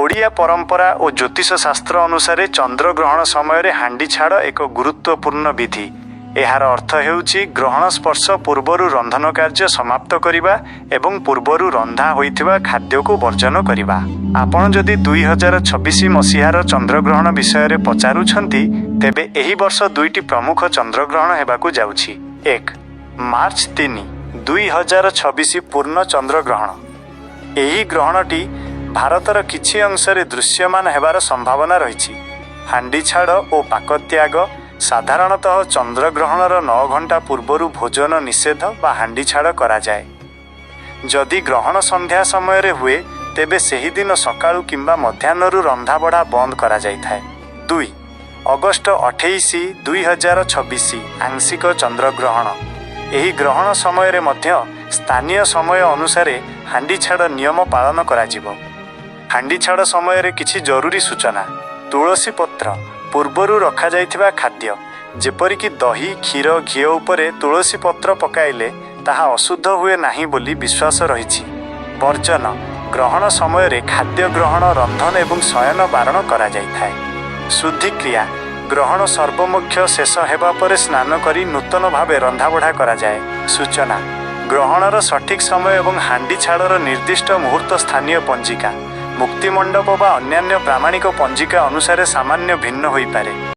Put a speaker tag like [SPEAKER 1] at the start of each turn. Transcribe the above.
[SPEAKER 1] ଓଡ଼ିଆ ପରମ୍ପରା ଓ ଜ୍ୟୋତିଷ ଶାସ୍ତ୍ର ଅନୁସାରେ ଚନ୍ଦ୍ରଗ୍ରହଣ ସମୟରେ ହାଣ୍ଡିଛାଡ଼ ଏକ ଗୁରୁତ୍ୱପୂର୍ଣ୍ଣ ବିଧି। ଏହାର ଅର୍ଥ ହେଉଛି ଗ୍ରହଣ ସ୍ପର୍ଶ ପୂର୍ବରୁ ରନ୍ଧନ କାର୍ଯ୍ୟ ସମାପ୍ତ କରିବା ଏବଂ ପୂର୍ବରୁ ରନ୍ଧା ହୋଇଥିବା ଖାଦ୍ୟକୁ ବର୍ଜନ କରିବା। ଆପଣ ଯଦି 2026 ମସିହାର ଚନ୍ଦ୍ରଗ୍ରହଣ ବିଷୟରେ ପଚାରୁଛନ୍ତି, ତେବେ ଏହି ବର୍ଷ ଦୁଇଟି ପ୍ରମୁଖ ଚନ୍ଦ୍ରଗ୍ରହଣ ହେବାକୁ ଯାଉଛି। 1, ମାର୍ଚ୍ଚ 3, 2026, ପୂର୍ଣ୍ଣ ଚନ୍ଦ୍ରଗ୍ରହଣ। ଏହି ଗ୍ରହଣଟି ଭାରତର କିଛି ଅଂଶରେ ଦୃଶ୍ୟମାନ ହେବାର ସମ୍ଭାବନା ରହିଛି। ହାଣ୍ଡିଛାଡ଼ ଓ ପାକତ୍ୟାଗ: ସାଧାରଣତଃ ଚନ୍ଦ୍ରଗ୍ରହଣର 9 ଘଣ୍ଟା ପୂର୍ବରୁ ଭୋଜନ ନିଷେଧ ବା ହାଣ୍ଡିଛାଡ଼ କରାଯାଏ। ଯଦି ଗ୍ରହଣ ସନ୍ଧ୍ୟା ସମୟରେ ହୁଏ, ତେବେ ସେହିଦିନ ସକାଳୁ କିମ୍ବା ମଧ୍ୟାହ୍ନରୁ ରନ୍ଧାବଢ଼ା ବନ୍ଦ କରାଯାଇଥାଏ। 2, ଅଗଷ୍ଟ 28, 2026, ଆଂଶିକ ଚନ୍ଦ୍ରଗ୍ରହଣ। ଏହି ଗ୍ରହଣ ସମୟରେ ମଧ୍ୟ ସ୍ଥାନୀୟ ସମୟ ଅନୁସାରେ ହାଣ୍ଡିଛାଡ଼ ନିୟମ ପାଳନ କରାଯିବ। ହାଣ୍ଡିଛାଡ଼ ସମୟରେ କିଛି ଜରୁରୀ ସୂଚନା। ତୁଳସୀ ପତ୍ର: ପୂର୍ବରୁ ରଖାଯାଇଥିବା ଖାଦ୍ୟ, ଯେପରିକି ଦହି, କ୍ଷୀର, ଘିଅ ଉପରେ ତୁଳସୀ ପତ୍ର ପକାଇଲେ ତାହା ଅଶୁଦ୍ଧ ହୁଏ ନାହିଁ ବୋଲି ବିଶ୍ୱାସ ରହିଛି। ବର୍ଜନ: ଗ୍ରହଣ ସମୟରେ ଖାଦ୍ୟ ଗ୍ରହଣ, ରନ୍ଧନ ଏବଂ ଶୟନ ବାରଣ କରାଯାଇଥାଏ। ଶୁଦ୍ଧିକ୍ରିୟା: ଗ୍ରହଣ ସର୍ବମୋକ୍ଷ ଶେଷ ହେବା ପରେ ସ୍ନାନ କରି ନୂତନ ଭାବେ ରନ୍ଧାବଢ଼ା କରାଯାଏ। ସୂଚନା: ଗ୍ରହଣର ସଠିକ୍ ସମୟ ଏବଂ ହାଣ୍ଡି ଛାଡ଼ର ନିର୍ଦ୍ଦିଷ୍ଟ ମୁହୂର୍ତ୍ତ ସ୍ଥାନୀୟ ପଞ୍ଜିକା, ମୁକ୍ତିମଣ୍ଡପ ବା ଅନ୍ୟାନ୍ୟ ପ୍ରାମାଣିକ ପଞ୍ଜିକା ଅନୁସାରେ ସାମାନ୍ୟ ଭିନ୍ନ ହୋଇପାରେ।